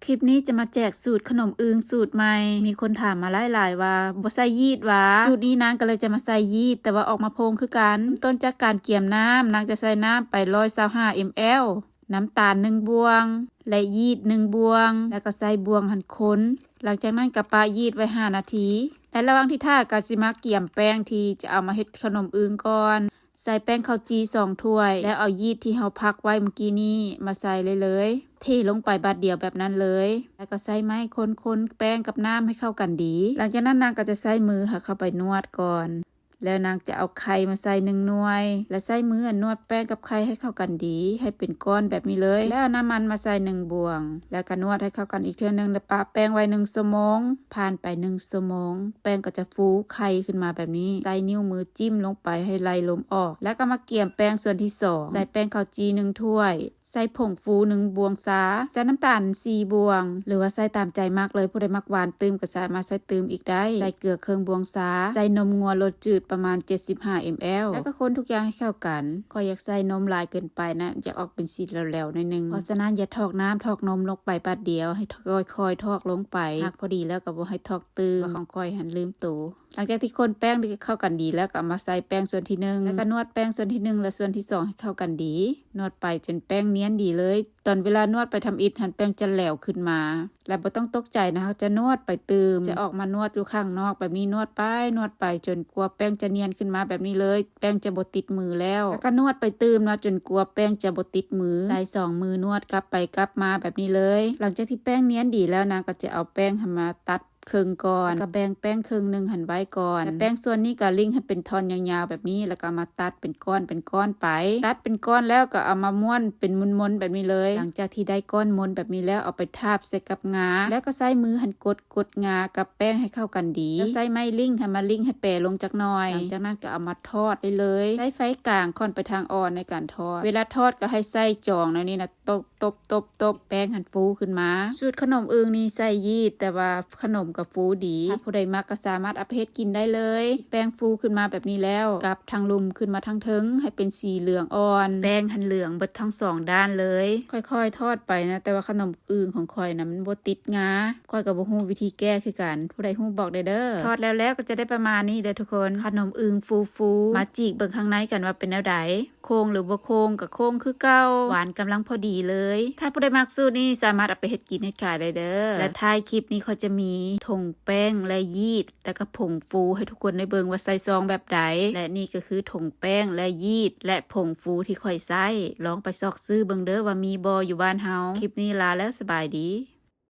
ຄລິບນີ້ຈະມາແຈກສູດຂະໜົມອຶ່ງສູດໃໝ່. ມີຄົນຖາມມາຫຼາຍໆວ່າບໍ່ໃສ່ຢີດຫວາ? ສູດນີ້ນາງກໍເລີຍຈະມາໃສ່ຢີດ, ແຕ່ວ່າອອກມາໂພງຄືກັນ. ເລີ່ມຕົ້ນຈາກການກຽມນ້ຳ, ນາງຈະໃສ່ນ້ຳໄປຮ້ອຍຊາວຫ້າເອັມແອລ, ນ້ຳຕານໜຶ່ງບ່ວງ ແລະ ຢີດໜຶ່ງບ່ວງ, ແລ້ວກໍໃສ່ບ່ວງຫັ້ນຄົນ. ຫຼັງຈາກນັ້ນກໍປະຢີດໄວ້ຫ້ານາທີ. ໃນລະຫວ່າງທີ່ຖ້າ ກໍຊິມາກຽມແປ້ງທີ່ຈະເອົາມາເຮັດຂະໜົມອຶ່ງກ່ອນ. ໃສ່ແປ້ງເຂົ້າຈີ່ສອງຖ້ວຍ ແລ້ວເອົາຢີດທີ່ເຮົາພັກໄວ້ເມື່ອກີ້ນີ້ມາໃສ່ເລີຍໆ. ເທລົງໄປບາດດຽວແບບນັ້ນເລີຍ ແລ້ວກໍໃຊ້ໄມ້ຄົນໆແປ້ງກັບນ້ຳໃຫ້ເຂົ້າກັນດີ. ຫຼັງຈາກນັ້ນນາງກໍຈະໃຊ້ມືຫາເຂົ້າໄປນວດກ່ອນ ແລ້ວນາງຈະເອົາໄຂ່ມາໃສ່ໜຶ່ງໜ່ວຍ ແລ້ວໃຊ້ມືນວດແປ້ງກັບໄຂ່ໃຫ້ເຂົ້າກັນດີ ໃຫ້ເປັນກ້ອນແບບນີ້ເລີຍ. ແລ້ວເອົານ້ຳມັນມາໃສ່ໜຶ່ງບ່ວງ ແລ້ວກໍນວດໃຫ້ເຂົ້າກັນອີກເທື່ອໜຶ່ງ ແລ້ວປະແປ້ງໄວ້ໜຶ່ງຊົ່ວໂມງ. ຜ່ານໄປໜຶ່ງຊົ່ວໂມງ ແປ້ງກໍຈະຟູໄຂ່ຂຶ້ນມາແບບນີ້. ໃຊ້ນິ້ວມືຈິ້ມລົງໄປໃຫ້ໄລ່ລົມອອກ ແລ້ວກໍມາກຽມແປ້ງສ່ວນທີສອງ. ໃສ່ແປ້ງເຂົ້າຈີ່ໜຶ່ງຖ້ວຍ, ໃສ່ຜົງຟູໜຶ່ງບ່ວງຊາ, ໃສ່ນ້ຳຕານສີ່ບ່ວງ ຫຼືວ່າໃສ່ຕາມໃຈມັກເລີຍ. ຜູ້ໃດມັກຫວານຕື່ມກໍສາມາດໃສ່ຕື່ມອີກໄດ້. ໃສ່ເກືອເຄິ່ງບ່ວງຊາ, ໃສ່ນົມງົວລົດຈືດປະມານເຈັດສິບຫ້າເອັມແອລ ແລ້ວກໍຄົນທຸກຢ່າງໃຫ້ເຂົ້າກັນ. ຂ້ອຍຢາກໃສ່ນົມຫຼາຍເກີນໄປນະ, ຢາກອອກເປັນສີແຫຼວໆໜ້ອຍໜຶ່ງ. ເພາະສະນັ້ນຢ່າຖອກນ້ຳຖອກນົມລົງໄປບາດດຽວ, ໃຫ້ຄ່ອຍໆຖອກລົງໄປ. ຫາກພໍດີແລ້ວກໍບໍ່ໃຫ້ຖອກຕື່ມ. ວ່າຂອງຂ້ອຍຫັ້ນລືມໂຕ. ຫຼັງຈາກທີ່ຄົນແປ້ງໄດ້ເຂົ້າກັນດີແລ້ວ ກໍເອົາມາໃສ່ແປ້ງສ່ວນທີໜຶ່ງ ແລ້ວກໍນວດແປ້ງສ່ວນທີໜຶ່ງ ແລະ ສ່ວນທີສອງໃຫ້ເຂົ້າກັນດີ. ນວດໄປຈົນແປ້ງນຽນດີເລີຍ. ຕອນເວລານວດໄປທຳອິດຫັ້ນ ແປ້ງຈະແຫຼວຂຶ້ນມາ ແລະ ບໍ່ຕ້ອງຕົກໃຈນະ, ເຮົາຈະນວດໄປຕື່ມ ຈະອອກມານວດຢູ່ຂ້າງນອກແບບນີ້, ນວດໄປ ນວດໄປ ຈົນກວ່າແປ້ງຈະນຽນຂຶ້ນມາແບບນີ້ເລີຍ. ແປ້ງຈະບໍ່ຕິດມືແລ້ວ. ແລ້ວກໍນວດໄປຕື່ມເນາະ ຈົນກວ່າແປ້ງຈະບໍ່ຕິດມື. ໃຊ້ສອງມືນວດກັບໄປກັບມາແບບນີ້ເລີຍ. ຫຼັງຈາກທີ່ແປ້ງນຽນດີແລ້ວ ນາງກໍຈະເອົາແປ້ງຫັ້ນມາຕັດ ເຄິ່ງກ່ອນ ແລ້ວກໍແບ່ງແປ້ງເຄິ່ງໜຶ່ງຫັ້ນໄວ້ກ່ອນ ແລ້ວແປ້ງສ່ວນນີ້ກໍລິ້ງໃຫ້ເປັນທ່ອນຍາວໆແບບນີ້ ແລ້ວກໍເອົາມາຕັດເປັນກ້ອນເປັນກ້ອນໄປ. ຕັດເປັນກ້ອນແລ້ວກໍເອົາມາມ້ວນເປັນມົນໆແບບນີ້ເລີຍ. ຫຼັງຈາກທີ່ໄດ້ກ້ອນມົນແບບນີ້ແລ້ວ ເອົາໄປທາບໃສ່ກັບງາ ແລ້ວກໍໃຊ້ມືຫັ້ນກົດ ກົດງາກັບແປ້ງໃຫ້ເຂົ້າກັນດີ ແລ້ວໃຊ້ໄມ້ລິ້ງຫັ້ນມາລິ້ງໃຫ້ແປລົງຈັກໜ່ອຍ. ຫຼັງຈາກນັ້ນກໍເອົາມາທອດໄດ້ເລີຍ. ໃຊ້ໄຟກາງຄ່ອນໄປທາງອ່ອນໃນການທອດ. ເວລາທອດກໍໃຫ້ໃສ່ຈອງແນວນີ້ນະ ຕົບ ຕົບ ຕົບ ຕົບ ແປ້ງຫັ້ນຟູຂຶ້ນມາ. ສູດຂະໜົມອຶ່ງນີ້ໃສ່ຢີດ ແຕ່ວ່າຂະໜົມກໍຟູດີ. ຖ້າຜູ້ໃດມັກກໍສາມາດເອົາໄປເຮັດກິນໄດ້ເລີຍ. ແປ້ງຟູຂຶ້ນມາແບບນີ້ແລ້ວ ກັບທາງລຸ່ມຂຶ້ນມາທາງເທິງໃຫ້ເປັນສີເຫຼືອງອ່ອນ. ແປ້ງຫັ້ນເຫຼືອງເບິດທັງສອງດ້ານເລີຍ. ຄ່ອຍໆທອດໄປນະ, ແຕ່ວ່າຂະໜົມອຶ່ງຂອງຂ້ອຍນະ ມັນບໍ່ຕິດງາ. ຂ້ອຍກໍບໍ່ຮູ້ວິທີແກ້ຄືກັນ. ຜູ້ໃດຮູ້ບອກແດ່ເດີ. ທອດແລ້ວໆກໍຈະໄດ້ປະມານນີ້ເດີທຸກຄົນ. ຂະໜົມອຶ່ງຟູໆ. ມາຈີກເບິ່ງຂ້າງໃນກັນວ່າເປັນແນວໃດ. ໂຄ້ງຫຼືບໍ່ໂຄ້ງກໍໂຄ້ງຄືເກົ່າ, ຫວານກຳລັງພໍດີເລີຍ. ຖ້າຜູ້ໃດມັກສູດນີ້ສາມາດເອົາໄປເຮັດກິນເຮັດຂາຍໄດ້ເດີ. ແລະທ້າຍຄລິບນີ້ຂ້ອຍຈະມີຖົງແປ້ງ ແລະ ຢີດ ແລະກະຜົງຟູໃຫ້ທຸກຄົນໄດ້ເບິ່ງວ່າໃສ່ຊອງແບບໃດ. ແລະນີ້ກໍຄືຖົງແປ້ງ ແລະ ຢີດ ແລະ ຜົງຟູທີ່ຂ້ອຍໃຊ້. ລອງໄປຊອກຊື້ເບິ່ງເດີວ່າມີບໍ່ຢູ່ບ້ານເຮົາ. ຄລິບນີ້ລາແລ້ວ, ສະບາຍດີ.